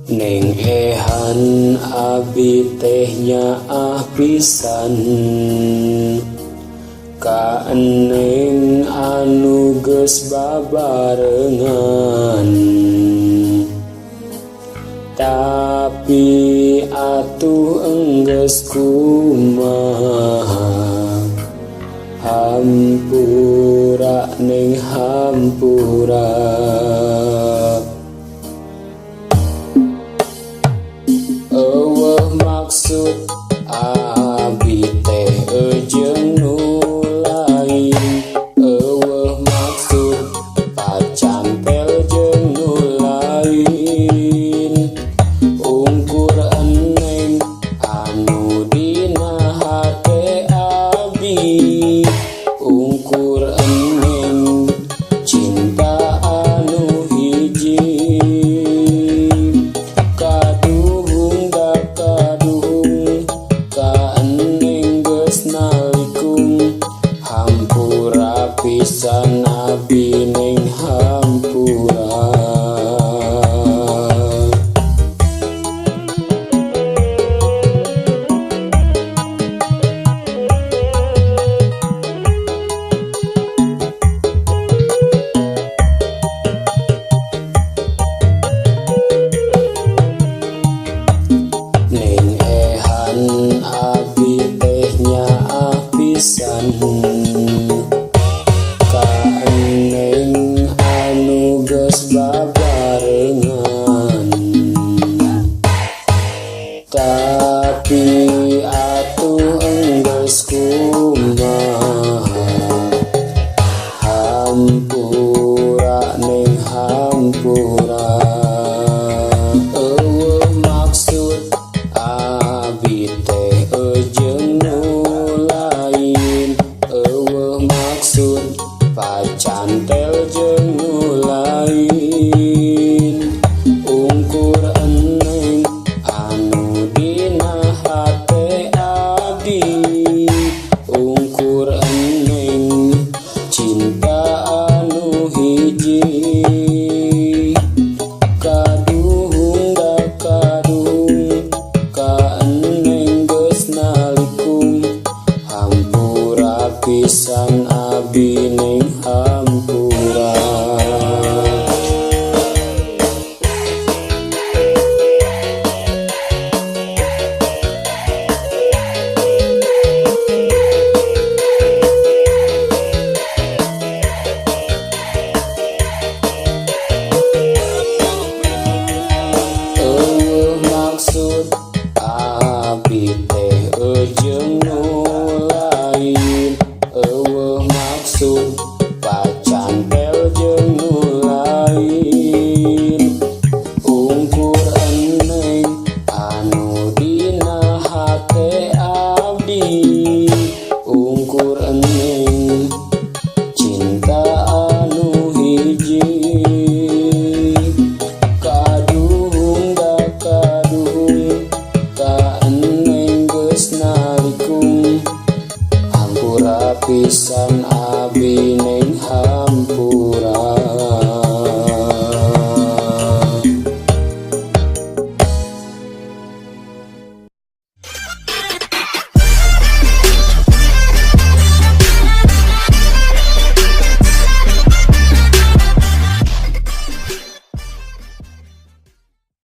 Neng Ehan, abi teh nyaah pisan ka Eneng anu geus babarengan, tapi atuh enggeus kumaha. Hampura, Neng, hampura. Euweuh maksud abi teh jeung nu lain, euweuh maksud pacantel jeung nu lain, ungkur Eneng anu dina hate abi, ungkur Eneng cinta anu hiji. Kaduhung da kaduhung ka Eneng geus nalikung. Hampura pisan abi, Neng, hampura. Neng Ehan, abi teh nyaah pisan ka Eneng anu geus babarengan, tapi atuh enggeus kumaha. Hampura, Neng, hampura. Euweuh maksud abi teh jeung nu lain, euweuh maksud pacantel jeung nu lain, ungkur Eneng anu dina hate abdi, ungkur Eneng cinta anu hiji. Kaduhung da kaduhung ka Eneng geus nalikung. Hampura pisan abi, Neng, hampura. Euweuh maksud abi teh jeung nu lain, euweuh maksud pacantel jeung nu lain, ungkur Eneng anu dina hate abdi, ungkur Eneng cinta anu hiji. Kaduhung da kaduhung ka Eneng geus nalikung. Hampura pisan.